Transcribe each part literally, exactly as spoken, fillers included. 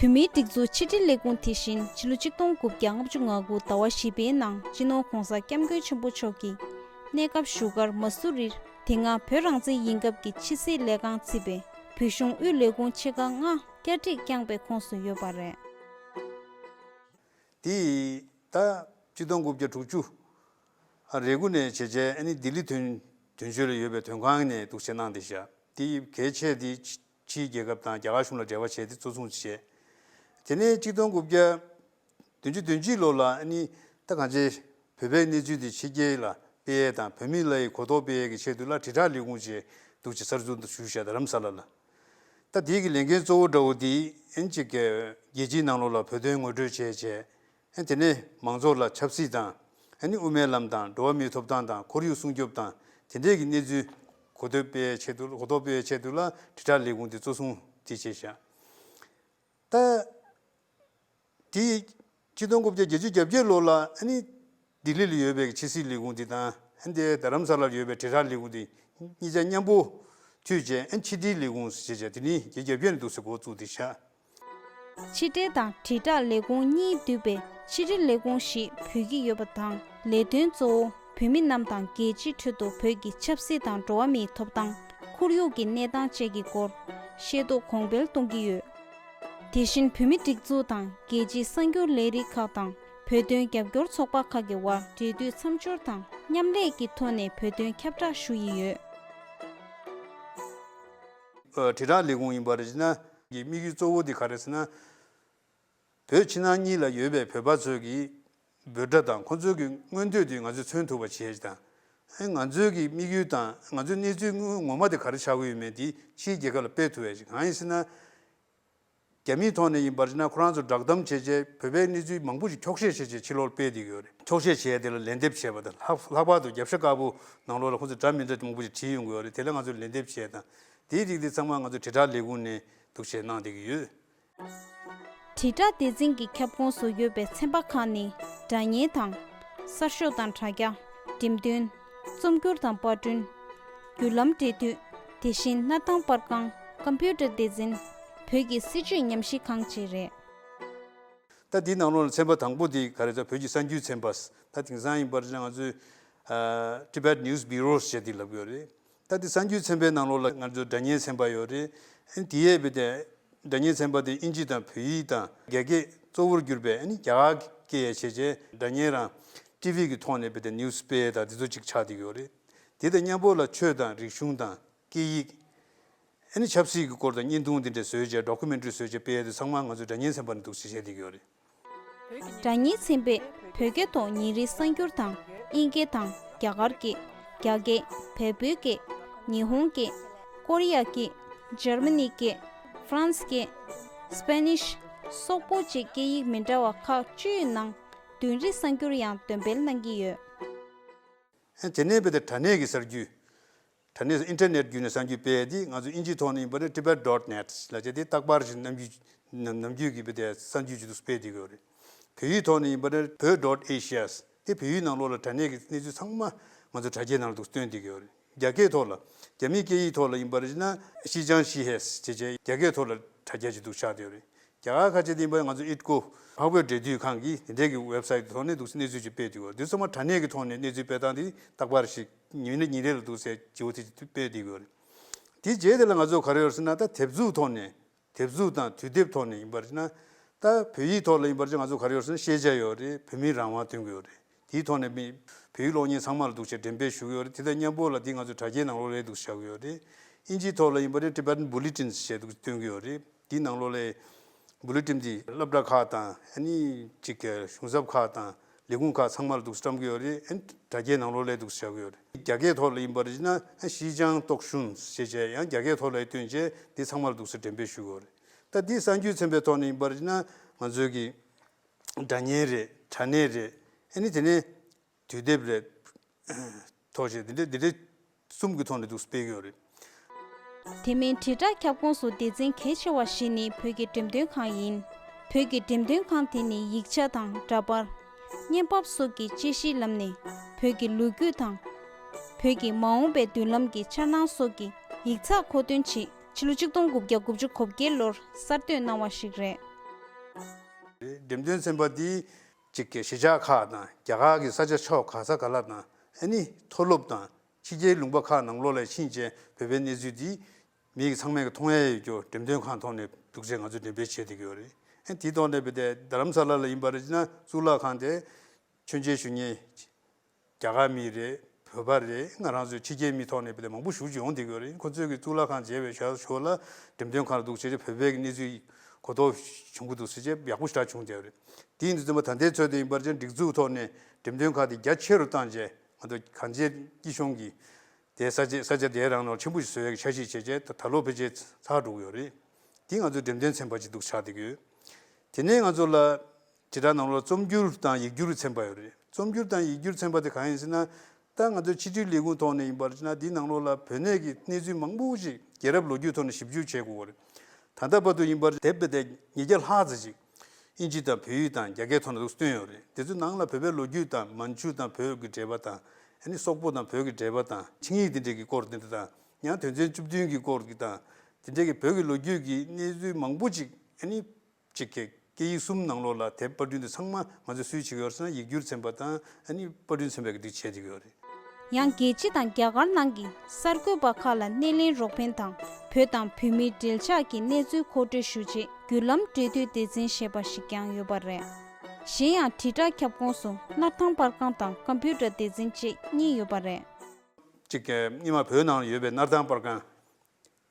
བོད་མིའི་སྒྲིག་འཛུགས་ཕྱི་དྲིལ་ལས་ཁུངས་དེ་བཞིན་ཕྱི་ལོ་ཆིག་སྟོང་དགུ་བརྒྱ་ལྔ་བཅུ་ང་དགུ་ཟླ་བ་བཞི་པའི་ནང་སྤྱི་ནོར་༧གོང་ས་༧སྐྱབས་མགོན་ཆེན་པོ་མཆོག་གིས་གནས་སྐབས་བཞུགས་སྒར་མ་སུ་རིར་དེ་སྔ་བོད་རང་བཙན་ཡིན་སྐབས་ཀྱི་ཕྱི་སྲིད་ལས་ཁང་བརྩིས་པའི་བོད་གཞུང་དབུས་ལས་ཁུངས་ཆེ་ཁག་ལྔ་བསྐྱར་སྒྲིག་བསྐྱངས་པའི་ཁོངས་སུ་ཡོད་པ་རེད། དེ་ཡིས་ད་ཆིག་སྟོང་དགུ་བརྒྱ་དྲུག་ཅུ་རེ་དགུ་ནས་བྱས་རྗེས་ཨ་ནི་ལྡི་ལི་དོན་དོན་གཅོད་ལ་ཡོད་པའི་དོན་ཁང་ནས་འདུག་བྱས་གནང་བསྡད་བཞག་དེ་ཡིས་གལ་ཆེ་དེ་ཕྱི་ཕྱིའི་རྒྱལ་ཁབ་དང་རྒྱ་གར་གཞུང་ལ་འབྲེལ་བ་བྱས་ཏེ་གཙོ་བཟུང་བྱས། དེ་ནས་ཆིག་སྟོང་དགུ་བརྒྱ་བདུན་ཅུ་དོན་གཅིག་ལོ་ལ་ཨ་ནི་ད་གང་ཅི་བོད་པའི་གནས་ཚུལ་དེ་ཕྱི་རྒྱལ་ལ་སྤེལ་ཡས་དང་བོད་མི་ལ་ཡི་གོ་རྟོགས་སྤེལ་ཡས་ཀྱི་ཆེད་དུ་ལ་དྲིལ་བསྒྲགས་ལས་ཁུངས་ཅེས་འདུག་ཅེས་གསར་འཛུགས་ཞུས་བཞག་རྡ་རམ་ས་ལ་ལ། ད་དེའི་གི་ལས་འགན་གཙོ་བོ་འདྲ་བོ་དེ་ཨན་ཅིག་གི་རྒྱལ་སྤྱིའི་ནང་ལོགས་ལ་བོད་དོན་ངོ་སྤྲོད་བྱས་བྱས་ཨན་དེ་ནས་མང་ཚོགས་ལ་ཆབ་སྲིད་དང་ཨ་ནི་དབུ་མའི་ལམ་དང་འགྲོ་བ་མིའི་ཐོབ་ཐང་དང་ཁོར་ཡུག་སྲུང་སྐྱོབ་དང་དེ་འདྲས་ཀྱི་གནས་ཚུལ་གོ་ཐོས་སྤེལ་ཡས་ཆེད་དུ་གོ་རྟོགས་སྤེལ་ཡས་ཆེད་དུ་ལ་དྲིལ་བསྒྲགས་ལས་ཁུངས་དེ་གཙོ་བཟུང་དེ་བྱས་བཞག་ད། དེ་ཆིག་སྟོང་དགུ་བརྒྱ་བརྒྱད་ཅུ་གྱ་བརྒྱད་ལོ་ལ་ཨ་ནི་ལྡི་ལི་ལ་ཡོད་པའི་ཕྱི་སྲིད་ལས་ཁུངས་དེ་དང་ཨ་ནི་དེ་རྡ་རམ་ས་ལར་ཡོད་པའི་དྲིལ་བསྒྲགས་ལས་ཁུངས་དེ་གཉིས་ཆ་མཉམ་པོ་མཐུད་བྱས་ཨ་ནི་ཕྱི་དྲིལ་ལས་ཁུངས་ཞེས་བྱ་དེ་ནི་བརྒྱད་ཅུ་གྱ་བརྒྱད་ནས་འདུག་སེ་འགོ་བཙུགས་ཏེ་བཞག་ཕྱི་དྲིལ་དང་དྲིལ་བསྒྲགས་ལས་ཁུངས་གཉིས་འདུས་པའི་ཕྱི་དྲིལ་ལས་ཁུངས་ཤིག་འབོད་ཀྱི་ཡོད་པ་དང་ལས་དོན་གཙོ་བོ་བོད་མི་རྣམས་དང་རྒྱལ་སྤྱིའི་ཁྲོད་དུ་བོད་ཀྱི་ཆབ་སྲིད་དང་འགྲོ་བ་མིའི་ཐོབ་ཐང་ཁོར་ཡུག་གི་གནས་སྟངས་བཅས་ཀྱི་སྐོར་ཤེས་རྟོགས་གོང་འཕེལ་གཏོང་གི་ཡོད། དེ་བཞིན་བོད་མིའི་སྒྲིག་འཛུགས་དང་རྒྱལ་སྤྱིའི་གསར་འགྱུར་ལས་རིགས་ཁག་དང་བོད་དོན་རྒྱབ་སྐྱོར་ཚོགས་པ་ཁག་གི་དབར་འབྲེལ་མཐུད་མཚམས་སྦྱོར་དང་མཉམ་ལས་ཀྱི་ཐོག་ནས་བོད་དོན་ཁྱབ་བསྒྲགས་ཞུ་ཡི་ཡོད། ཨ་དྲིལ་བསྒྲགས་ལས་ཁུངས་ཡིན་པར་བྱས་ན་གི་དམིགས་ཡུལ་གཙོ་བོ་དེ་ག་རེ་ཟེར་ན། བོད་ཕྱི་ནང་གཉིས་ལ་ཡོད་པའི་བོད་པ་ཚོས་ཀྱི་འབོད་སྒྲ་དང་ཁོང་ཚོའི་གི་མངོན་འདོད་དེ་ང་ཚོས་མཚོན་ཐུབ་པ་བྱེད་ཡ་ཞིག་དང་། ཨེ་ང་ཚོའི་གི་དམིགས་ཡུལ་དང་ང་ཚོའི་གནས་ཚུལ་དངོས་ངོ་མ་དེ་ག་རེ་ཆགས་ཀྱི་ཡོད་མེད་དེ་ཕྱིའི་རྒྱལ་ཁབ་ལ་སྤེལ་ཐུབ་ཡ་ཞིག་གང་ཡིན་ཟེར་ན། རྒྱ་མིའི་ཐོག་ནས་ཡིན་པར་བྱས་ན་ཁོ་རང་ཚོ་བསྒྲགས་གཏམ་བྱས་རྗེས་བོད་པའི་གནས་ཚུལ་མང་པོ་ཞིག་འཁྱོག་བཤད་བྱས་རྗེས་ཕྱི་ལོགས་སྤེལ་བསྡད་ཀྱི་ཡོད་རེད། འཁྱོག་བཤད་བྱས་དེ་ལ་ལན་འདེབས་བྱས་པ་དང་ལྷག་ལྷག་པར་དུ་རྒྱབ་ཤ་དཀར་པོ་ནང་ལོགས་ལ་ཁོང་ཚོས་སྒྲ་མི་འདྲ་མང་པོ་ཞིག་བྲིས་ཡོང་གི་ཡོད་རེད། དེ་ལ་ང་ཚོས་ལན་འདེབས་བྱས་དང་དེའི་རིགས་དེ་ཚང་མ་ང་ཚོ་དྲིལ་བསྒྲགས་ལས་ཁུངས་ནས་འདུག་བྱས་གནང་བསྡད་ཀྱི་ཡོད། དྲིལ་བསྒྲགས་སྡེ་ཚན་གྱི་ཁྱབ་ཁོངས་སུ་ཡོད་པའི་ཚན་པ་ཁག་ནི་སྒྲ་སྙན་དང་། གསར་ཤོག་དང་དྲ་རྒྱ། འགྲེམས་སྟོན། རྩོམ་སྒྱུར་དང་པར་སྐྲུན། བརྒྱུད་ལམ་འབྲེལ་མཐུད། དེ་བཞིན་གནའ་ཐང་པར་ཁང་། ཀམ་པུ་ཊར་སྡེ་ཚན། བོད་ཀྱི་སྲིད་བྱུས་ཉམས་ཞིབ་ཁང་བཅས་རེད། ད་འདིའི་ནང་ལོགས་ལ་ཚན་པ་དང་པོ་འདི་ག་རེ་ཟེར་བོད་ཀྱི་གསར་འགྱུར་ཚན་པ། ད་དེང་སང་ཡིན་པར་ང་ཚོས་ཨ་Tibet News Bureau ཞེས་འདི་ལབ་ཡོད་རེད། ད་འདི་གསར་འགྱུར་ཚན་པའི་ནང་ལོགས་ལ་ང་ཚོ་སྒྲ་སྙན་ཚན་པ་ཡོད་རེད། ཨ་ནི་དེ་ཡས་པའི་དེ་སྒྲ་སྙན་ཚན་པ་དེ་ཨིན་ཇི་དང་བོད་ཡིག་དང་རྒྱ་སྐད་གཙོ་བོར་གྱུར་པའི་ཨ་ནི་རྒྱ་གར་སྐད་ཡས་བྱས་རྗེས་སྒྲ་སྙན་རང་ཊི་ཝི་གི་ཐོག་ནས་བའི་དེ་ནིའུ་སི་སྤེལ་དང་དེ་ཚོ་ཅིག་ཆགས་བསྡད་ཡོད་རེད། དེ་དང་མཉམ་པོ་ལ་ཆོས་དང་རིག་གཞུང་དང་སྐད་ཡིག་ཨ་ནི་ཆབ་སྲིད་ཀྱི་སྐོར་དང་བརྙན་ཐུང་དེ་འདྲ་བཟོས་བྱས་ཌོ་ཀུ་མེན་ཊ་རི་བཟོས་བྱས་སྤེལ་ཡས་དེ་ཚང་མ་ང་ཚོའི་སྒྲ་སྙན་ཚན་པ་ནས་འདུག་སེ་བྱས་བསྡད་ཀྱི་ཡོད་རེད། སྒྲ་སྙན་ཚན་པས་བོད་སྐད་ཐོག་ཉིན་རེའི་གསར་འགྱུར་དང་དབྱིན་སྐད་དང་རྒྱ་གར་སྐད། རྒྱ་སྐད། བལ་པོའི་སྐད། ཉི་ཧོང་སྐད། ཀོ་རི་ཡ་སྐད། འཇར་མ་ནི་སྐད། ཧྥ་རན་སི་སྐད། སི་པེ་ནིཤ། སོག་པོ་བཅས་སྐད་ཡིག་མི་འདྲ་བ་ཁག་བཅུའི་ནང་བདུན་རེའི་གསར་འགྱུར་ཡང་འདོན་སྤེལ་གནང་གི་ཡོད། དེ་ནས་བའི་དེ་དྲ་གནས་ཀྱི་གསར་འགྱུར། དྲ་གནས་སུ་ཨིན་ཊར་ནེཊ་བརྒྱུད་ནས་གསར་འགྱུར་སྤེལ་ཡས་འདི་ང་ཚོ་ཨིན་ཇིའི་ཐོག་ནས་ཡིན་པ་ནི་Tibet dot net ལབ་བྱས་དེ་རྟག་པར་བཞིན་ནམ་རྒྱུན་ནམ་ནམ་རྒྱུན་གྱི་བའི་དེ་གསར་འགྱུར་ཅིག་ཏུ་སྤེལ་བསྡད་ཀྱི་ཡོད་རེད། བོད་ཡིག་ཐོག་ནས་ཡིན་པ་ནི་བོད་dot asia དེ་བོད་ཡིག་ནང་ལོགས་ལ་དྲ་གནས་ཀྱི་གནས་ཚུལ་ཚང་མ་ང་ཚོ་དྲ་རྒྱའི་ནང་ལ་འདུག་སྟོན་བསྡད་ཀྱི་ཡོད་རེད། རྒྱ་སྐད་ཐོག་ལ་རྒྱ་མིའི་སྐད་ཡིག་ཐོག་ལ་ཡིན་པ་རེད་ན་ཤི་ཅང་ཤི་ཧེས་ཅེས་བྱས་རྒྱ་སྐད་ཐོག་ལ་དྲ་རྒྱ་ཅིག་འདུག་ཆགས་བསྡད་ཡོད་རེད། རྒྱ་གར་ཁ་ཆེ་དེ་ཡིན་པ་ང་ཚོ་ཨིཊ་ཀོ་འཕགས་བོད་འབྲེལ་མཐུད་ཁང་གིས་དེ་འདྲའི་གི་ཝེབ་སའིཊ་ཐོག་ནས་འདུག་སེ་གནས་ཚུལ་ཅིག་སྤེལ་བསྡད་ཡོད་རེད། དེ་ཚང་མ་དྲ་གནས་ཀྱི་ཐོག་ནས་གནས་ཚུལ་སྤེལ་སྟངས་དེ་རྟག་པར་ཞིག་ཉིན་རེ་ཉིན་རེ་ལ་འདུག་སེ་བརྗེ་པོ་དེ་ཅིག་སྤེལ་བསྡད་ཡོད་རེད། དེའི་རྗེས་དེ་ལ་ང་ཚོ་ག་རེ་ཡོད་ཟེར་ན་ད་དེབ་གཟུགས་ཐོག་ནས་དེབ་གཟུགས་དང་དུས་དེབ་ཐོག་ནས་ཡིན་པར་བྱས་ན་ད་བོད་ཡིག་ཐོག་ལ་ཡིན་པར་བྱས་ང་ཚོ་ག་རེ་ཡོད་ཟེར་ན་ཤེས་བྱ་ཡོད་རེད། བོད་མིའི་རང་དབང་སྟོན་གྱི་ཡོད་རེད། དེའི་ཐོག་ནས་མི་བོད་ཡིག་གློག་བརྙན་ཚང་མ་ལ་འདུག་བྱས་འགྲེམས་སྤེལ་ཞུ་གི་ཡོད་རེད། དེ་དང་མཉམ་པོ་ལ་དེ་ང་ཚོ་དྲ་རྒྱའི་ནང་ལོགས་ལ་འདུག་བཞག་གི་ཡོད་རེད། ཨིན་ཇིའི་ཐོག་ལ་ཡིན་པ་ནི་Tibetan Bulletins ཞེས་འདུག་སྟོན་གྱི་ཡོད་རེད། དེའི་ནང་ལོགས་ལ་Bulletin དེ་སློབ་གྲྭ་ཁག་དང་ཨ་ནི་ཅིག་གཞུང་ཚབ་ཁག་དང་ལས་ཁུངས་ཁག་ཚང་མ་ལ་འདུག་བཀྲམ་གྱི་ཡོད་རེད། ཨ་ནི་དྲ་རྒྱའི་ནང་ལོགས་ལ་འདུག་བཞག་གི་ཡོད་རེད། རྒྱ་སྐད་ཐོག་ལ་ཡིན་པ་རེད་ན་ཤི་ཅང་ཏོག་ཤུན་ཞེས་བྱས་ཡང་རྒྱ་སྐད་ཐོག་ལ་བཏོན་བྱས་དེ་ཚང་མ་ལ་འདུག་སེ་འགྲེམས་སྤེལ་ཞུ་གི་ཡོད་རེད། ད་དེ་གསར་འགྱུར་ཚན་པའི་ཐོག་ནས་ཡིན་པ་རེད་ན་ང་ཚོའི་གི་སྒྲ་བརྙན་རེད། དྲ་གནས་རེད། ཨ་ནི་དེ་ནས་དུས་དེབ་རེད། ཐོག་ཞེས་འདི་འདྲ་འདི་འདྲ་གསུམ་གྱི་ཐོག་ནས་འདུག་སྤེལ་གྱི་ཡོད་རེད། དེ་མིན་དྲིལ་བསྒྲགས་ཁྱབ་ཁོངས་སུ་སྡེ་ཚན་གལ་ཆེ་བ་ཞིག་ནི་བོད་ཀྱི་འགྲེམས་སྟོན་ཁང་ཡིན། བོད་ཀྱི་འགྲེམས་སྟོན་ཁང་དེ་ནི་ཡིག་ཆ་དང་འདྲ་པར། བརྙན་པར་སོགས་ཀྱི་དཔྱད་གཞིའི་ལམ་ནས་བོད་ཀྱི་ལོ་རྒྱུས་དང་། བོད་ཀྱི་མ་འོངས་པའི་མདུན་ལམ་གྱི་འཆར་སྣང་སོགས་ཀྱི་ཡིག་ཚགས་མཁོ་འདོན་ཆེད་ཕྱི་ལོ་ཆིག་སྟོང་དགུ་བརྒྱ་དགུ་བཅུ་གོ་བརྒྱད་ལོར་གསར་གཏོད་གནང་བ་ཞིག་རེད། འགྲེམས་སྟོན་ཚན་པ་འདི་གཅིག་གི་གཞིས་ཆགས་ཁག་དང་རྒྱ་གར་གྱི་ས་ཆ་ཕྱོགས་ག་ས་ག་ལ་དང་ཨ་ནི་མཐོ་སློབ་དང་ཕྱི་རྒྱལ་ལུང་པ་ཁག་ནང་ལོགས་ལ་ཕྱིན་བྱས་བོད་པའི་གནས་ཚུལ་འདི་མི་ཚང་མས་མཐོང་ཡ་ཡོད་རྒྱུ་འགྲེམས་སྟོན་ཁང་ཐོག་ནས་འདུག་སེ་ང་ཚོས་འགྲེམས་སྤེལ་བྱས་བསྡད་ཀྱི་ཡོད་རེད། ཨ་དེའི་ཐོག་ནས་བོད་དེ་རྡ་རམ་ས་ལ་ལ་ཡིན་པ་རེད་ན་གཙུག་ལག་ཁང་དེ་མཆོད་མཇལ་ཞུ་མཁན་རྒྱ་གར་མི་རེད། བོད་པ་རེད། ང་རང་ཚོའི་ཕྱི་རྒྱལ་མི་ཐོག་ནས་བོད་དེ་མང་པོ་ཞེ་པོ་ཅིག་ཡོང་བསྡད་ཀྱི་ཡོད་རེད། ཁོ་ཚོས་ཀྱི་གཙུག་ལག་ཁང་མཇལ་བའི་ཞོར་ཞོར་ལ་འགྲེམས་སྟོན་ཁང་ལ་འདུག་བྱས་བྱས་བོད་པའི་གནས་ཚུལ་གོ་རྟོགས་བྱུང་གི་འདུག་ཟེར་བྱས་ཡག་པོ་ཞེ་དྲག་བྱུང་བསྡད་ཡོད་རེད། དེ་ཡིན་དུས་ཙམ་པ་ད་ལྟའི་ཚོད་དུ་ཡིན་པར་ཅན་སྒྲིག་འཛུགས་ཐོག་ནས་འགྲེམས་སྟོན་ཁང་དེ་རྒྱ་ཆེ་རུ་བཏང་རྗེས་ང་ཚོ་གངས་ཅན་སྐྱིད་གཤོངས་ཀྱི་དེ་ས་ཆ་ས་ཆ་དེའི་རང་ནང་ཆེན་པོ་ཞིག་བཟོ་ཡག་གི་འཆར་གཞི་བྱས་རྗེས་ད་ད་ལོ་ཕལ་ཆེར་ཚར་འགྲོ་གི་ཡོད་རེད། དེ་ང་ཚོའི་འགྲེམས་སྟོན་ཚན་པ་ཅིག་འདུག་ཆགས་བསྡད་ཀྱི་ཡོད། དེ་ནས་ང་ཚོ་ལ་དྲིལ་བསྒྲགས་ནང་ལོགས་རྩོམ་སྒྱུར་དང་ཡིག་སྒྱུར་ཚན་པ་ཡོད་རེད། རྩོམ་སྒྱུར་དང་ཡིག་སྒྱུར་ཚན་པ་དེ་གང་ཡིན་ཟེར་ན། ད་ང་ཚོའི་ཕྱི་དྲིལ་ལས་ཁུངས་ཐོག་ནས་ཡིན་པར་བྱས་ན་འདིའི་ནང་ལོགས་ལ་བོད་གནས་ཀྱི་གནས་ཚུལ་མང་པོ་ཞིག་རྒྱལ་རབས་ལོ་རྒྱུས་ཐོག་ནས་ཞིབ་འཇུག་བྱེད་དགོས་པ་རེད། ད་ལྟ་བར་དུ་ཡིན་པར་དེབ་དེ་ཉིས་བརྒྱ་ལྷག་ཙམ་ཞིག་ཨིན་ཇི་དང་བོད་ཡིག་དང་རྒྱ་སྐད་ཐོག་ནས་འདུག་བཏོན་ཡོད་རེད། དེ་ཚོའི་ནང་ལ་བོད་པའི་ལོ་རྒྱུས་དང་མན་ཇུ་དང་བོད་ཀྱི་འབྲེལ་བ་དང་ཨ་ནི་སོག་པོ་དང་བོད་ཀྱི་འབྲེལ་བ་དང་ཆིངས་ཡིག་དེ་འདྲས་ཀྱི་སྐོར་དེ་འདྲ་དང་ཡང་དོན་ཚན་བཅུ་བདུན་གྱི་སྐོར་གྱི་དང་དེ་འདྲས་ཀྱི་བོད་ཀྱི་ལོ་རྒྱུས་ཀྱི་གནས་ཚུལ་མང་པོ་ཅིག་ཨ་ནི། གཅིག་གི་སྐད་ཡིག་གསུམ་ནང་ལོགས་ལ་དེབ་པར་སྐྲུན་དེ་ཚང་མ་ང་ཚོས་སུས་བྱེད་ཀྱི་ཡོད་ཟེར་ན་ཡིག་སྒྱུར་ཚན་པ་དང་ཨ་ནི་པར་སྐྲུན་ཚན་པས་སྒྲིག་བྱས་བསྡད་ཀྱི་ཡོད་རེད། ཡང་རྒྱལ་སྤྱི་དང་རྒྱ་གར་ནང་གི་གསར་འགོད་པ་ཁག་ལ་སྣེ་ལེན་རོགས་ཕན་དང་བོད་དང་བོད་མིའི་འབྲེལ་ཆགས་ཀྱི་གནས་ཚུལ་མཁོ་སྤྲོད་ཞུ་ཆེད་བརྒྱུད་ལམ་འབྲེལ་མཐུད་སྡེ་ཚན་ཞེས་པ་ཞིག་ཀྱང་ཡོད་པ་རེད། གཞན་ཡང་དྲིལ་བསྒྲགས་ཁྱབ་ཁོངས་སུ་སྣར་ཐང་པར་ཁང་དང་ཀམ་པུ་ཊར་སྡེ་ཚན་བཅས་གཉིས་ཡོད་པ་རེད། གཅིག་གི་སྔོན་མ་བོད་ནང་ཡོད་པའི་སྣར་ཐང་པར་ཁང་།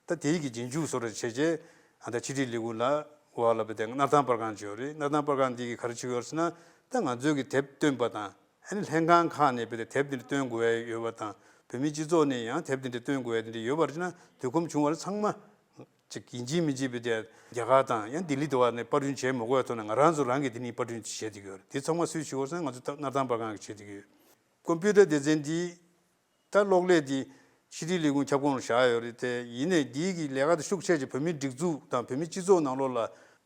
ད་དེའི་གི་རྗེས་འཇུག་བཟོ་འདྲ་བྱས་རྗེས་ཨ་ད་ཕྱི་དྲིལ་ལས་ཁུངས་ལ་འོག་ལ་བོད་དེ་སྣར་ཐང་པར་ཁང་ཅིག་ཡོད་རེད། སྣར་ཐང་པར་ཁང་འདི་གི་ག་རེ་བྱེད་ཀྱི་ཡོད་རེད་ཟེར་ན་ད་ང་ཚོའི་གི་དེབ་བཏོན་པ་དང་ཨ་ནི་ལྷན་ཁང་ཁག་ནས་བོད་དེ་དེབ་འདི་འདྲ་བཏོན་དགོས་ཡ་ཡོད་པ་དང་བོད་མིའི་སྤྱི་ཚོགས་ནས་ཡང་དེབ་འདི་འདྲ་བཏོན་དགོས་ཡ་དེ་འདྲ་ཡོད་པ་རེད་ན་དུས་ཁོམ་བྱུང་བ་རེད། ཚང་མ་ཅིག་ཡིན་གཅིག་མིན་གཅིག་བོད་དེ་རྒྱ་གར་དང་ཡང་ལྡི་ལི་དུ་བ་ནས་པར་སྐྲུན་བྱེད་མ་དགོས་ཡ་ཐོག་ནས་ང་རང་ཚོ་རང་གི་འདི་ནས་པར་སྐྲུན་བྱེད་བསྡད་ཀྱི་ཡོད་རེད། དེ་ཚང་མ་སུས་བྱེད་ཀྱི་ཡོད་རེད་ཟེར་ན་ང་ཚོ་སྣར་ཐང་པར་ཁང་གིས་བྱེད་བསྡད་ཀྱི་ཡོད། ཀོམ་པུ་ཊར་སྡེ་ཚན་འདི། ད་གློག་ཀླད་འདི་ཕྱི་དྲིལ་ལས་ཁུངས་ཁྱབ་ཁོངས་ལ་བཞག་ཡོད་རེད་དེ། ཡིན་ནའི་འདིའི་གི་ལས་ཀ་དེ་ཤུགས་ཆེ་ཆེ་བོད་མིའི་སྒྲིག་འཛུགས་དང་བོད་མིའི་སྤྱི་ཚོགས་ནང་ལོགས་ལ་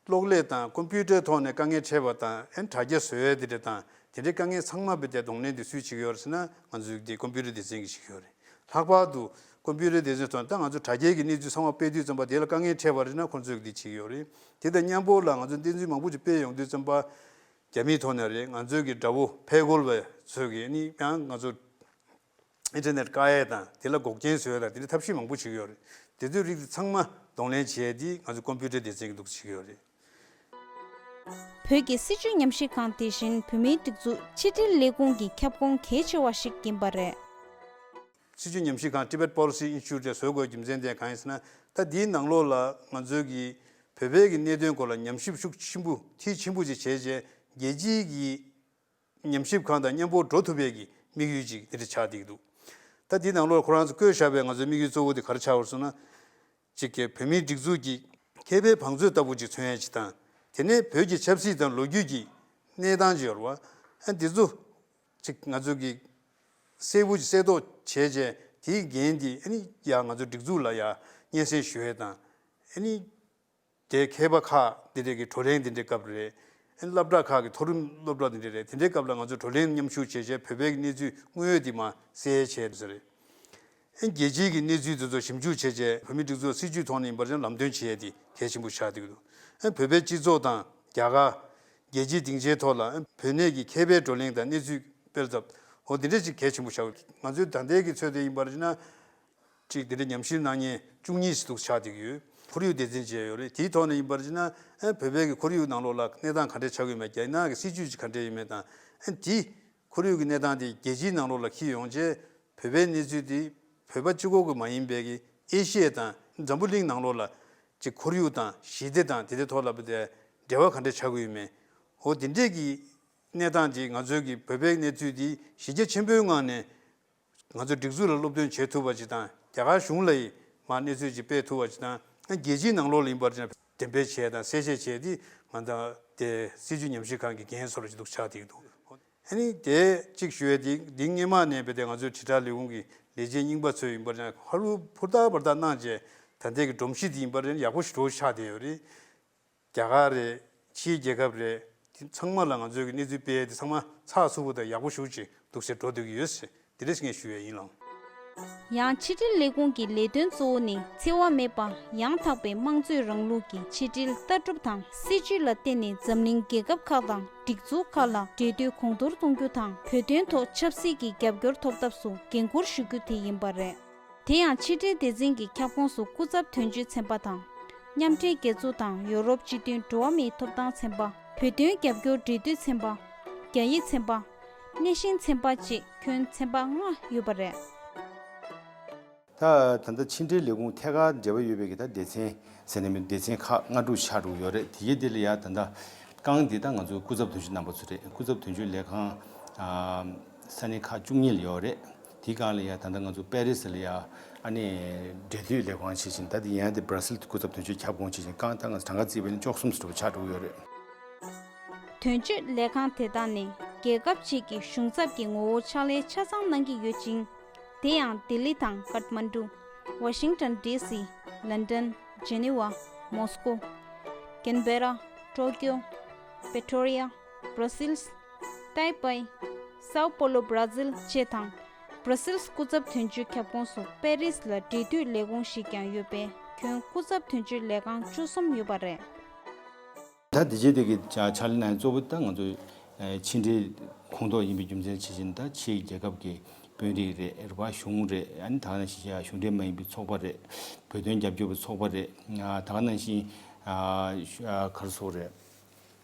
གློག་ཀླད་དང་ཀོམ་པུ་ཊར་ཐོག་ནས་དཀའ་ངལ་འཕྲད་པ་དང་ཨན་དྲ་རྒྱ་བཟོ་ཡས་དེ་འདྲ་དང་དེ་འདྲའི་དཀའ་ངལ་ཚང་མ་བེད་དེ་གདོང་ལེན་དེ་སུས་བྱེད་ཀྱི་ཡོད་རེད་ཟེར་ན་ང་ཚོའི་འདི་ཀོམ་པུ་ཊར་སྡེ་ཚན་གྱིས་བྱེད་ཀྱི་ཡོད་རེད། ལྷག་པར་དུ་ཀོམ་པུ་ཊར་སྡེ་ཚན་ཐོག་ད་ང་ཚོ་དྲ་རྒྱའི་གི་གནས་ཚུལ་ཚང་མ་སྤེལ་དུས་ཙམ་པ་དེ་ལ་དཀའ་ངལ་འཕྲད་པ་རེད་ན་ཁོང་ཚོས་འདི་བྱེད་ཀྱི་ཡོད་རེད། དེ་དང་མཉམ་པོ་ལ་ང་ཚོ་བསྟན་འཛིན་མང་པོ་ཅིག་སྤེལ་ཡོང་དུས་ཙམ་པ་རྒྱ་མིའི་ཐོག་ནས་རེད། ང་ཚོའི་གི་དགྲ་བོ་ཕལ་རྒོལ་བ་ཚོས་གི་ནི་ཡང་ང་ཚོ་ཨིན་ཊར་ནེཊ་བཀག་ཡས་དང་དེ་ལ་འགོག་རྐྱེན་བཟོ་ཡས་དང་དེ་འདྲའི་ཐབས་ཤེས་མང་པོ་བྱེད་ཀྱི་ཡོད་རེད། དེ་ཚོའི་རིགས་དེ་ཚང་མ་གདོང་ལེན་བྱེད་ཡས་དེ་ང་ཚོ་ཀོམ་པུ་ཊར་སྡེ་ཚན་གྱི་འདུག་བྱེད་ཀྱི་ཡོད་རེད། བོད་ཀྱི་སྲིད་བྱུས་ཉམས་ཞིབ་ཁང་དེ་བཞིན་བོད་མིའི་སྒྲིག་འཛུགས་ཕྱི་དྲིལ་ལས་ཁུངས་ཀྱི་ཁྱབ་ཁོངས་གལ་ཆེ་བ་ཞིག་ཡིན་པ་རེད། སྲིད་བྱུས་ཉམས་ཞིབ་ཁང་Tibet Policy Institute་བཟོ་དགོས་རྒྱུ་མཚན་དེ་གང་ཡིན་ཟེར་ན། ད་འདིའི་ནང་ལོགས་ལ་ང་ཚོའི་གི་བོད་པའི་གི་གནད་དོན་སྐོར་ལ་ཉམས་ཞིབ་ཤུགས་ཆེན་པོ་མཐིལ་ཆེན་པོ་ཅིག་བྱས་རྗེས་རྒྱལ་སྤྱིའི་གི་ཉམས་ཞིབ་ཁང་དང་མཉམ་པོ་འགྲོ་ཐུབ་པའི་གི་དམིགས་ཡུལ་ཅིག་འདི་འདྲ་ཆགས་བསྡད་ཀྱི་འདུག་ད་འདིའི་ནང་ལོགས་ཁོ་རང་ཚོ་བཀོད་བཞག་པའི་ང་ཚོའི་དམིགས་ཡུལ་གཙོ་བོ་དེ་ག་རེ་ཆགས་ཡོད་ཟེར་ན། གཅིག་གི་བོད་མིའི་སྒྲིག་འཛུགས་ཀྱི་མཁས་པའི་བང་མཛོད་ལྟ་བུ་ཅིག་མཚོན་ཡས་ཅིག་དང་། དེ་ནས་བོད་ཀྱི་ཆབ་སྲིད་དང་ལོ་རྒྱུས་ཀྱི་གནས་སྟངས་ཅིག་ཡོད་རེད་བ། ཨ་འདི་ཚོ་ཅིག་ང་ཚོ་གི་གསལ་པོ་ཅིག་གསལ་རྟོགས་བྱས་རྗེས་དེའི་འགན་དེ་ཨ་ནི་ཡ་ང་ཚོ་སྒྲིག་འཛུགས་ལ་ཡ་སྙན་སེང་ཞུ་ཡས་དང་། ཨ་ནི་དེ་མཁས་པ་ཁག་འདི་འདྲས་ཀྱི་བགྲོ་གླེང་འདི་འདྲའི་སྐབས་རེད། ཨ་ནི་སློབ་གྲྭ་ཁག་གི་མཐོ་རིམ་སློབ་གྲྭ་འདི་འདྲས་རེད། དེ་འདྲའི་སྐབས་ལ་ང་ཚོ་བགྲོ་གླེང་མཉམ་ཞུགས་བྱས་རྗེས་བོད་པའི་གནས་ཚུལ་དངོས་ཡོད་འདི་མར་གསལ་བྱས་ཟེར་རེད། ཨ་ནི་རྒྱལ་སྤྱིའི་གི་གནས་ཚུལ་དེ་ཚོ་ཞིབ་འཇུག་བྱས་རྗེས་བོད་མིའི་སྒྲིག་འཛུགས་སྲིད་བྱུས་ཐོག་ནས་ཡིན་པར་ཀྱང་ལམ་སྟོན་བྱེད་ཡས་དེ་གལ་ཆེན་པོ་ཆགས་བསྡད་ཀྱི་འདུག་ཨ་ནི་བོད་པའི་སྤྱི་ཚོགས་དང་རྒྱ་གར་རྒྱལ་སྤྱིའི་སྡིངས་ཆའི་ཐོག་ལ་ཨ་ནི་བོད་གནས་ཀྱི་མཁས་པའི་བགྲོ་གླེང་དང་གནས་ཚུལ་སྤེལ་ཐབས་འོ་དེ་འདྲ་ཅིག་གལ་ཆེན་པོ་ཆགས། ང་ཚོའི་ད་ལྟའི་གི་ཚོད་དེ་ཡིན་པར་ན། གཅིག་དེ་འདྲའི་ཉམས་ཞིབ་གནང་མཁན་བཅུ་གཉིས་ཤིག་འདུག་ཆགས་བསྡད་ཀྱི་ཡོད། ཁོར་ཡུག་སྡེ་ཚན་བཅས་ཡོད་རེད། དེའི་ཐོག་ནས་ཡིན་པར་བྱས་ན་ཨ་བོད་པའི་གི་ཁོར་ཡུག་ནང་ལོགས་ལ་གནས་སྟངས་ག་འདྲ་ཆགས་ཀྱི་ཡོད་མེད། རྒྱ་ནག་གི་སྲིད་བྱུས་ཀྱི་ག་འདྲ་ཡོད་མེད་དང་། ཨ་དེ་ཁོར་ཡུག་གི་གནས་སྟངས་དེ་རྒྱལ་སྤྱིའི་ནང་ལོགས་ལ་འཁྱེར་ཡོང་རྗེས་བོད་པའི་གནས་ཚུལ་དེ་བོད་པ་གཅིག་པོ་གི་མ་ཡིན་པའི་གི་ཨེ་ཤི་ཡ་དང་འཛམ་བུ་གླིང་ནང་ལོགས་ལ་ཅིག་ཁོར་ཡུག་དང་ཞི་བདེ་དང་དེ་འདྲའི་ཐོག་ལ་བོད་དེ་འབྲེལ་བ་ག་འདྲ་ཆགས་ཀྱི་ཡོད་མེད། འོ་དེ་འདྲས་ཀྱི་གནས་སྟངས་དེ་ང་ཚོའི་གི་བོད་པའི་གནས་ཚུལ་དེ་གཞི་རྒྱ་ཆེན་པོའི་ངང་ནས། ང་ཚོ་སྒྲིག་འཛུགས་ལ་སློབ་སྟོན་བྱེད་ཐུབ་པ་ཅིག་དང་རྒྱ་གར་གཞུང་ལ་ཡི་མར་གནས་ཚུལ་ཅིག་སྤེལ་ཐུབ་པ་ཅིག་དང་རྒྱལ་སྤྱིའི་ནང་ལོགས་ལ་ཡིན་པར་ཅིག་འགྲེམས་སྤེལ་བྱས་དང་གསལ་བཤད་བྱས་ཏེ་ང་ཚོ་དེ་སྲིད་བྱུས་ཉམས་ཞིབ་ཁང་གི་འགན་བཟོ་འདྲ་ཅིག་འདུག་ཆགས་བསྡད་ཀྱི་འདུག་ཨ་ནི་དེ་གཅིག་ཞུ་ཡས་དེ་འདི་སྔོན་མ་ནས་བས་ཏེ་ང་ཚོའི་དྲིལ་བསྒྲགས་ལས་ཁུངས་ཀྱི་ལས་བྱེད་རྙིང་པ་ཚོས་ཡིན་པར་ཅིག་ཧ་ལུ་ཕུར་ཐག་བར་ཐག་གནང་བྱས་ད་ལྟའི་གི་སྒྲོམ་གཞི་དེ་ཡིན་པར་ཡག་པོ་ཞེ་དྲག་ཆགས་བསྡད་ཡོད་རེད། རྒྱ་གར་རེད། ཕྱིའི་རྒྱལ་ཁབ་རེད། དེ་ཚང་མ་ལ་ང་ཚོའི་གི་གནས་ཚུལ་སྤེལ་ཡས་དེ་ཚང་མ་ཚགས་ཚུད་པོ་དང་ཡག་པོ་ཞེ་པོ་ཅིག་འདུག་སེ་འགྲོ་སྡོད་ཀྱི་ཡོད་ཟེར་དེ་འདྲ་ཞིག་ངས་ཞུ་ཡས་ཡིན་ལགས། ཡང་ཕྱི་འབྲེལ་ལས་ཁུངས་ཀྱི་ལས་དོན་གཙོ་བོ་ནི་འཚེ་བ་མེད་པ་ཡང་དག་པའི་དམངས་གཙོའི་རིང་ལུགས་ཀྱི་ཕྱི་འབྲེལ་ལྟ་གྲུབ་དང་སྲིད་ཇུས་ལ་བརྟེན་ནས་འཛམ་གླིང་རྒྱལ་ཁབ་ཁག་དང་སྒྲིག་འཛུགས་ཁག་ལ་འབྲེལ་མཐུད་གོང་མཐོར་གཏོང་རྒྱུ་དང་། བོད་དོན་ཐོག་ཆབ་སྲིད་ཀྱི་རྒྱབ་སྐྱོར་ཐོབ་ཐབས་སུ་འགན་འཁུར་ཞུ་རྒྱུ་དེ་ཡིན་པ་རེད། དེ་ཡང་ཕྱི་འབྲེལ་སྡེ་ཚན་གྱི་ཁྱབ་ཁོངས་སུ་སྐུ་ཚབ་དོན་གཅོད་ཚན་པ་དང་། མཉམ་འབྲེལ་རྒྱལ་ཚོགས་དང་ཡོ་རོབ་སྤྱི་མཐུན་འགྲོ་བ་མིའི་ཐོབ་ཐང་ཚན་པ། བོད་དོན་རྒྱབ་སྐྱོར་འབྲེལ་མཐུད་ཚན་པ། རྒྱ་ཡིག་ཚན་པ། སྣེ་ཤན་ཚན་པ་བཅས་ཁྱོན་ཚན་པ་ལྔ་ཡོད་པ་རེད། ད་ད་ལྟ་ཕྱི་འབྲེལ་ལས་ཁུངས་ཐད་ཀར་འབྲེལ་བ་ཡོད་པའི་གི་ད་སྡེ་ཚན་ཟེར་ནས་མི་སྡེ་ཚན་ཁག་ལྔ་དྲུག་ཆགས་འགྲོ་གི་ཡོད་རེད། དེ་གའི་དེ་ལ་ཡ་ད་ལྟ་རྐང་འདི་ད་ང་ཚོའི་སྐུ་ཚབ་དོན་གཅོད་རྣམ་པ་ཚོ་རེད། སྐུ་ཚབ་དོན་གཅོད་ལས་ཁང་ཨ་ས་གནས་ཁག་བཅུ་གཉིས་ལ་ཡོད་རེད། དེའི་སྒང་ལ་ཡ་ད་ལྟ་ང་ཚོ་པེ་རི་སི་ལ་ཡ་ཨ་ནི་འབྲེལ་མཐུད་ལས་ཁང་བྱེད་བཞིན། ད་དེ་ཡན་དེ་སྦྲ་སིལ་སྐུ་ཚབ་དོན་གཅོད་ཁྱབ་ཁོངས་བྱེད་བཞིན། རྐང་ད་ང་ཚོ་གྲངས་ཀ་བརྩིས་པ་ཡིན་ན་བཅུ་གསུམ་ཙམ་ཆགས་འགྲོ་གི་ཡོད་རེད། དོན་གཅོད་ལས་ཁང་དེ་དག་ནི་རྒྱལ་ཁབ་ཅིག་གི་གཞུང་ཚབ་ཀྱི་ངོ་བོ་ཕྱག་ལས་ཆ་ཚང་གནང་གི་ཡོད་ཅིང་། དེ་ཡང་ལྡི་ལི་དང་ཀཏ་མན་ཌུ། ཝ་ཤིང་ཊོན་ཌི་སི། ལན་ཌོན། ཇེ་ནི་ཝ། མོ་སི་ཀོ། ཀེན་བེ་ར། ཊོ་ཀིའོ། པེ་ཊོ་རི་ཡ། སྦྲ་སིལ། ཏའེ་པེ། སའོ་པོ་ལོ་བྷ་ར་ཛིལ་བཅས་དང་། བྷ་ར་སིལ་སྐུ་ཚབ་དོན་གཅོད་ཁྱབ་ཁོངས་སུ་པེ་རིས་ལ་འབྲེལ་མཐུད་ལས་ཁུངས་ཤིག་ཀྱང་ཡོད་པས། ཁྱོན་སྐུ་ཚབ་དོན་གཅོད་ལས་ཁང་བཅུ་གསུམ་ཡོད་པ་རེད། ད་དེ་རྗེས་དེ་གི་ཕྱག་ལས་གནང་ཡ་གཙོ་བོ་ད་ང་ཚོ་ཕྱི་འབྲེལ་ཁོངས་གཏོགས་ཡིན་པའི་རྒྱུ་མཚན་ཆེ་ཆེན་ད་ཕྱིའི་རྒྱལ་ཁབ་ཀྱི་དཔོན་རིགས་རེད་རེད་པ། གཞུང་རེད། ཨ་ནི་ད་ག་ནང་བཞིན་གཞུང་འབྲེལ་མ་ཡིན་པའི་ཚོགས་པ་རེད། བོད་དོན་རྒྱབ་སྐྱོར་བའི་ཚོགས་པ་རེད། ད་ག་ནང་བཞིན་ག་རེ་ཟེར་དགོས་རེད།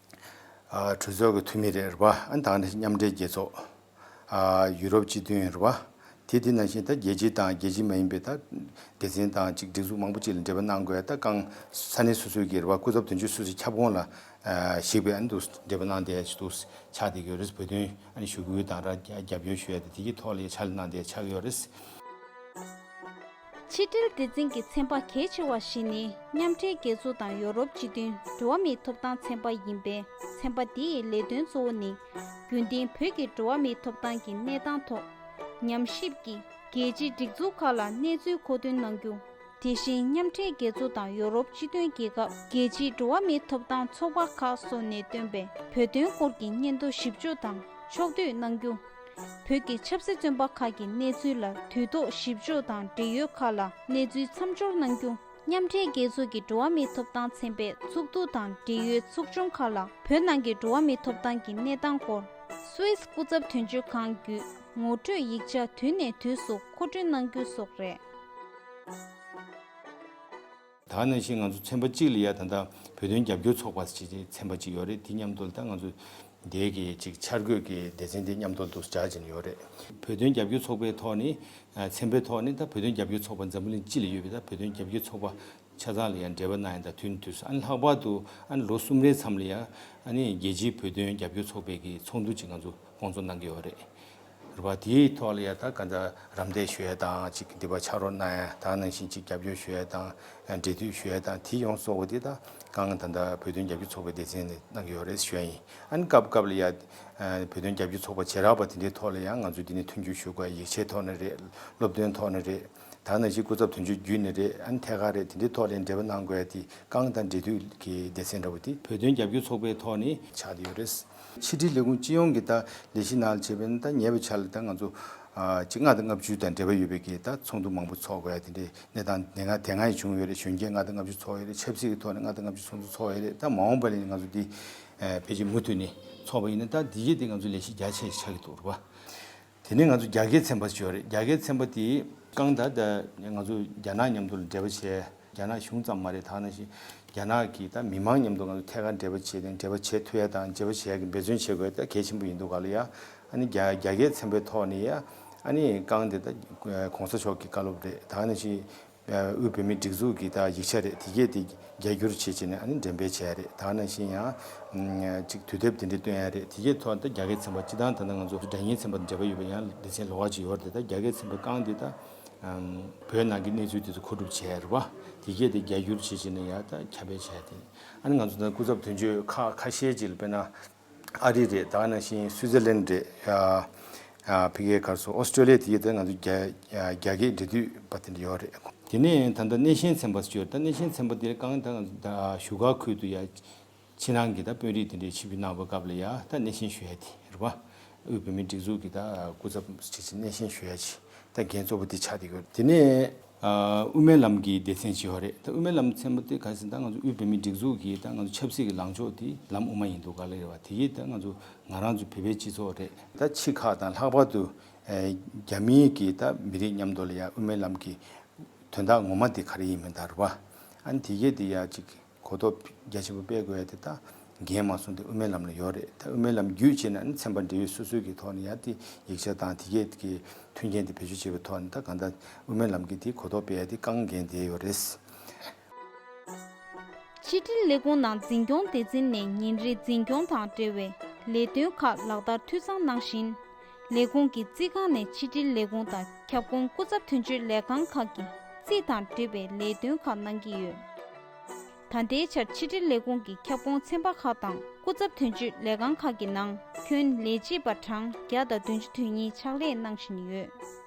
གྲོས་ཚོགས་ཀྱི་འཐུས་མི་རེད་རེད་པ། ཨ་ནི་ད་ག་ནང་བཞིན་མཉམ་འབྲེལ་རྒྱལ་ཚོགས། ཡུ་རོབ་སྤྱི་མཐུན་རེད་པ། དེ་དེ་ནང་བཞིན་ད་རྒྱལ་སྤྱི་དང་རྒྱལ་སྤྱི་མ་ཡིན་པའི་ད་སྡེ་ཚན་དང་ཅིག་སྒྲིག་འཛུགས་མང་པོ་ཅིག་ལ་འབྲེལ་བ་གནང་དགོས་ཡ། ད་གང་ས་གནས་སོ་སོའི་གི་རེད་པ། སྐུ་ཚབ་དོན་གཅོད་སོ་སོའི་ཁྱབ་ཁོངས་ལ་གཞིགས་པའི་ཨ་ནི་འདུག་འབྲེལ་བ་གནང་བསྡད་ཡ་ཅིག་འདུག་ཆགས་བསྡད་ཀྱི་ཡོད་རེད། བོད་དོན་ཨ་ནི་ཞུ་སྐུལ་དང་ར་རྒྱབ་སྐྱོར་ཞུ་ཡ་དེ་དེ་གི་ཐོག་ལ་ཡ་ཕྱག་ལས་གནང་བསྡད་ཡ་ཆགས་ཀྱི་ཡོད་རེད། ཕྱི་འབྲེལ་སྡེ་ཚན་གྱི་ཚན་པ་གལ་ཆེ་བ་ཞིག་ནི་མཉམ་འབྲེལ་རྒྱལ་ཚོགས་དང་ཡོ་རོབ་སྤྱི་མཐུན་འགྲོ་བ་མིའི་ཐོབ་ཐང་ཚན་པ་ཡིན་པས། ཚན་པ་འདི་ཡི་ལས་དོན་གཙོ་བོ་ནི་རྒྱུན་ལྡན་བོད་ཀྱི་འགྲོ་བ་མིའི་ཐོབ་ཐང་གི་གནས་སྟངས་ཐོག་ཉམས་ཞིབ་ཀྱིས་རྒྱལ་སྤྱིའི་སྒྲིག་འཛུགས་ཁག་ལ་གནས་ཚུལ་མཁོ་འདོན་གནང་རྒྱུ། དེ་བཞིན་མཉམ་འབྲེལ་རྒྱལ་ཚོགས་དང་ཡོ་རོབ་སྤྱི་མཐུན་རྒྱལ་ཁབ། རྒྱལ་སྤྱིའི་འགྲོ་བ་མིའི་ཐོབ་ཐང་ཚོགས་པ་ཁག་སོགས་ནས་བཏོན་པའི་བོད་དོན་སྐོར་གྱི་སྙན་ཐོ་ཞིབ་འཇུག་དང་ཕྱོགས་བསྡུས་གནང་རྒྱུ། བོད་ཀྱི་ཆབ་སྲིད་བཙོན་པ་ཁག་གི་གནས་ཚུལ་ལ་དུས་ཐོག་ཞིབ་འཇུག་དང་འབྲེལ་ཡོད་ཁག་ལ་གནས་ཚུལ་མཚམས་སྦྱོར་གནང་རྒྱུ། མཉམ་འབྲེལ་རྒྱལ་ཚོགས་ཀྱི་འགྲོ་བ་མིའི་ཐོབ་ཐང་ཚན་པས་ཚོགས་འདུ་དང་འབྲེལ་ཡོད་ཚོགས་ཆུང་ཁག་ལ་བོད་ནང་གི་འགྲོ་བ་མིའི་ཐོབ་ཐང་གི་གནས་སྟངས་སྐོར་སུད་སི་སྐུ་ཚབ་དོན་གཅོད་ཁང་བརྒྱུད་ངོ་སྤྲོད་ཡིག་ཆ་དུས་ནས་དུས་སུ་མཁོ་སྤྲོད་གནང་རྒྱུ་སོགས་རེད། ད་ག་ནང་བཞིན་ང་ཚོ་ཚན་པ་གཅིག་ལ་ཡ་ད་ལྟ་བོད་དོན་རྒྱབ་སྐྱོར་ཚོགས་པ་ཟེར་བྱས་ཚན་པ་གཅིག་ཡོད་རེད། དེ་མཉམ་དུ་ད་ང་ཚོ་དེ་གི་ཅིག་འཆར་འགོད་ཀྱི་སྡེ་ཚན་དེ་མཉམ་དུ་འདུག་སྦྱར་བྱས་ནས་ཡོད་རེད། བོད་དོན་རྒྱབ་སྐྱོར་ཚོགས་པའི་ཐོག་ནས་ཚན་པའི་ཐོག་ནས་ད་བོད་དོན་རྒྱབ་སྐྱོར་ཚོགས་པ་འཛམ་བུ་གླིང་སྤྱི་ལ་ཡོད་པའི་ད་བོད་དོན་རྒྱབ་སྐྱོར་ཚོགས་པ་ཆ་ཚང་ལ་ཡང་འབྲེལ་བ་གནང་ཡ་དང་མཐུན་མཐུན་ཨ་ནི་ལྷག་པར་དུ་ཨ་ནི་ལོ་གསུམ་རེའི་མཚམས་ལ་ཡ་ཨ་ནི་རྒྱལ་སྤྱིའི་བོད་དོན་རྒྱབ་སྐྱོར་ཚོགས་པའི་གི་ཚོགས་འདུ་ཅིག་ང་ཚོ་སྐོང་ཚོགས་གནང་གི་ཡོད་རེད། རེད་པ། དེའི་ཐོག་ལ་ཡ་ད་ག་འདྲ་རམ་འདེགས་ཞུ་ཡ་དང་ཅིག་འདི་པ་ཕྱག་རོགས་གནང་ཡ་དང་ནང་བཞིན་ཅིག་རྒྱབ་སྐྱོར་ཞུ་ཡ་དང་འབྲེལ་མཐུད་ཞུ་ཡ་དང་དེ་ཡོངས་རྫོགས་པ་དེ་ད་གང་ད་ལྟ་བོད་དོན་རྒྱབ་སྐྱོར་ཚོགས་པའི་སྡེ་ཚན་ནས་གནང་གི་ཡོད་རེད་ཞུ་ཡ་ཡིན། ཨ་ནི་སྐབས་སྐབས་ལ་ཡ་བོད་དོན་རྒྱབ་སྐྱོར་ཚོགས་པ་བྱེ་བྲག་པ་དེ་འདྲའི་ཐོག་ལ་ཡང་ང་ཚོས་འདི་ནས་མཐུན་འགྱུར་ཞུ་དགོས། ཡིག་ཆའི་ཐོག་ནས་རེད། སློབ་སྟོན་ཐོག་ནས་རེད། ད་ནང་བཞིན་སྐུ་ཚབ་དོན་གཅོད་བརྒྱུད་ནས་རེད། ཨ་ནི་ཐད་ཀར་རེད། དེ་འདྲའི་ཐོག་ལ་འབྲེལ་བ་གནང་དགོས་ཡ་དེ་རྐང་དང་འབྲེལ་མཐུད་ཀྱི་སྡེ་ཚན་འདྲ་བོ་དེ་བོད་དོན་རྒྱབ་སྐྱོར་ཚོགས་པའི་ཐོག་ནས་ཆགས་བསྡད་ཡོད་རེད། ཕྱི་དྲིལ་ལས་ཁུངས་སྤྱི་ཡོངས་ཀྱི་ད་ལས་གཞི་ནང་ལ་བྱས་པ་ཡིན་ན་ད་ཉེ་བའི་ཆར་ལ་ད་ང་ཚོ་ཨ་ཅིག་ལྔ་དང་ལྔ་བཅུ་དང་འབྲེལ་བ་ཡོད་པའི་གི་ད་ཚོགས་འདུ་མང་པོ་ཚོགས་དགོས་ཡ་དེ་འདྲའི་གནས་སྟངས་དེ་སྔ་དེ་སྔ་ཡང་བྱུང་ཡོད་རེད། གཞོན་སྐྱེས་ལྔ་དང་ལྔ་བཅུ་ཚོགས་ཡོད་རེད། ཆབ་སྲིད་ཀྱི་ཐོག་ནས་ལྔ་དང་ལྔ་བཅུ་ཚོགས་འདུ་ཚོགས་ཡོད་རེད། ད་མ་འོངས་པ་ལ་ཡིན་ན་ང་ཚོ་འདི་ཨ་ཕལ་ཆེར་མུ་མཐུད་ནས་ཚོགས་པ་ཡིན་ན་ད་འདི་གི་དེ་ང་ཚོ་ལས་གཞི་རྒྱ་ཆེ་ཆགས་ཀྱི་འདུག་རེད་པ། དེ་ནས་ང་ཚོ་རྒྱ་སྐད་ཚན་པ་ཞིག་ཡོད་རེད། རྒྱ་སྐད་ཚན་པ་དེ་རྐང་ད་ད་ང་ཚོ་རྒྱ་ནག་མཉམ་དུ་ལ་འབྲེལ་བ་བྱས། རྒྱ་ནག་གཞུང་ཙམ་མ་རེད། ད་ནང་བཞིན་རྒྱ་ནག་གི་ད་མི་མང་མཉམ་དུ་ང་ཚོ་ཐད་ཀར་འབྲེལ་བ་བྱས་ཏེ་འབྲེལ་བ་བྱེད་ཐུབ་ཡ་དང་འབྲེལ་བ་བྱེད་ཡ་གི་འབད་བརྩོན་བྱེད་དགོས་ད་གལ་ཆེན་པོ་ཡིན་འདུག་ག་ལ་ཡ། ཨ་ནི་རྒྱ་རྒྱ་སྐད་ཚན་པའི་ཐོག་ནས་ཡ་ཨ་ནི་རྐང་དེ་ད་གོང་ས་མཆོག་གི་བཀའ་སློབ་རེད། ད་ནང་བཞིན་དབུས་བོད་མིའི་སྒྲིག་འཛུགས་ཀྱི་ད་ཡིག་ཆ་རེད། དེ་གས་དེ་རྒྱ་སྒྱུར་བྱེད་བྱས་ནས་ཨ་ནི་འགྲེམས་སྤེལ་བྱས་རེད། ད་ནང་བཞིན་ཡང་ཅིག་དུས་དེབ་དེ་འདྲ་བཏོན་ཡ་རེད། དེ་གས་ཐོག་ད་རྒྱ་སྐད་ཚན་པ་སྤྱི་བཏང་ད་ལྟ་ང་ཚོ་སྒྲ་སྙན་ཚན་པ་འབྲེལ་བ་ཡོད་པ་ཡང་སྡེ་ཚན་ལོགས་ཀ་ཅིག་ཡོད་རེད། ད་རྒྱ་སྐད་ཚན་པའི་རྐང་འདི་ད་བོད་ནང་གི་གནས་ཚུལ་དེ་ཚོ་མཁོ་སྒྲུབ་བྱས་རེད་པ། དེ་གས་དེ་རྒྱ་སྒྱུར་བྱེད་བྱས་ནས་ཡ་ད་ཁྱབ་སྤེལ་བྱས་ཏེ་ཨ་ནི་ང་ཚོ་ད་སྐུ་ཚབ་དོན་གཅོད་ཁག་ཁ་ཤས་ཅིག་ལ་དཔེར་ན། ཨ་རི་རེད། ད་ག་ནང་བཞིན་སུའི་ཙར་ལན་རེད། ཨ་ཨ་ཕ་གིའི་ག་རེ་ཟེར། ཨོ་སི་ཀྲོ་ལི་ཡ་དེ་གའི་ད་ང་ཚོ་རྒྱ་རྒྱ་སྐད་འབྲེལ་མཐུད་པ་དེ་འདྲ་ཡོད་རེད། དེ་ནས་ད་ལྟ་སྣེ་ཤན་ཚན་པ་ཟེར་ཡོད་རེད། ད་སྣེ་ཤན་ཚན་པ་དེ་གང་ད་ང་ཚོ་ད་བཞུགས་སྒར་ཁུལ་དུ་ཡ་ཕྱི་ནང་གི་ད་དཔོན་རིགས་དེ་འདྲའི་ཆིབས་བསྒྱུར་གནང་བའི་སྐབས་ལ་ཡ་ད་སྣེ་ཤན་ཞུ་ཡ་དེ་རེད་པ། དབུས་བོད་མིའི་སྒྲིག་འཛུགས་ཀྱི་ད་སྐུ་ཚབ་ཅིག་ཅིག་སྣེ་ཤན་ཞུ་ཡ་ཅིག་ ད་འགན་གཙོ་བོ་དེ་ཆགས་བསྡད་ཡོད་རེད། དེ་ནས་ཨ་དབུ་མའི་ལམ་གྱི་སྡེ་ཚན་ཅིག་ཡོད་རེད། ད་དབུ་མའི་ལམ་ཚན་པ་དེ་ག་རེ་ཟེར་ན། ད་ང་ཚོ་དབུས་བོད་མིའི་སྒྲིག་འཛུགས་ཀྱི་ད་ང་ཚོ་ཆབ་སྲིད་ཀྱི་ལངས་ཕྱོགས་དེ་ལམ་དབུ་མ་ཡིན་འདུག་ག་ལ་རེད་བ། དེ་གིས་ད་ང་ཚོ་ང་རང་ཚོ་བོད་པའི་སྤྱི་ཚོགས་རེད། ད་ཕྱི་ཁག་དང་ལྷག་པར་དུ་ཨ་རྒྱ་མིའི་གི་ད་མི་རིགས་མཉམ་དུ་ལ་ཡ་དབུ་མའི་ལམ་གྱི་དོན་དག་ངོ་མ་དེ་ག་རེ་ཡིན་མིན་ད་རེད་བ། ཨ་ནི་དེ་གས་དེ་ཡ་ཅིག་གོ་རྟོགས་རྒྱ་ཆེན་པོ་སྤེལ་དགོས་ཡ་དེ་ད་འགན་མ་སོང་དེ་དབུ་མའི་ལམ་ལ་ཡོད་རེད། ད་དབུ་མའི་ལམ་བརྒྱུད་བྱས་ན་ནི་ཚན་པ་འབྲེལ་ཡོད་སོ་སོའི་གི་ཐོག་ནས་ཡ་དེ་ཡིག་ཆ་དང་དེ་གས་ཀྱི་མཐུན་རྐྱེན་དེ་བེད་སྤྱོད་བྱེད་པའི་ཐོག་ནས། ད་གང་ལྟར་དབུ་མའི་ལམ་གྱི་དེ་གོ་རྟོགས་སྤེལ་ཡ་དེ་རྐང་འགན་དེ་ཡོད་རེད། ཕྱི་དྲིལ་ལས་ཁུངས་ནང་འཛིན་སྐྱོང་སྡེ་ཚན་ནས་ཉིན་རེའི་འཛིན་སྐྱོང་དང་འབྲེལ་བའི་ལས་དོན་ཁག་ལག་བསྟར་འཐུས་ཚང་གནང་བཞིན། ལས་ཁུངས་ཀྱི་རྩིས་ཁང་ནས་ཕྱི་དྲིལ་ལས་ཁུངས་དང་ཁྱབ་ཁོངས་སྐུ་ཚབ་དོན་གཅོད་ལས་ཁང་ཁག་གི་རྩིས་དང་འབྲེལ་བའི་ལས་དོན་ཁག་གནང་གི་ཡོད། ད་ལྟའི་ཆར་ཕྱི་དྲིལ་ལས་ཁུངས་ཀྱི་ཁྱབ་ཁོངས་ཚན་པ་ཁག་དང་སྐུ་ཚབ་དོན་གཅོད་ལས་ཁང་ཁག་གི་ནང་ཁྱོན་ལས་བྱེད་པ་གྲངས་བརྒྱ་དང་བདུན་ཅུ་དོན་གཉིས་ཕྱག་ལས་གནང་བཞིན་ཡོད།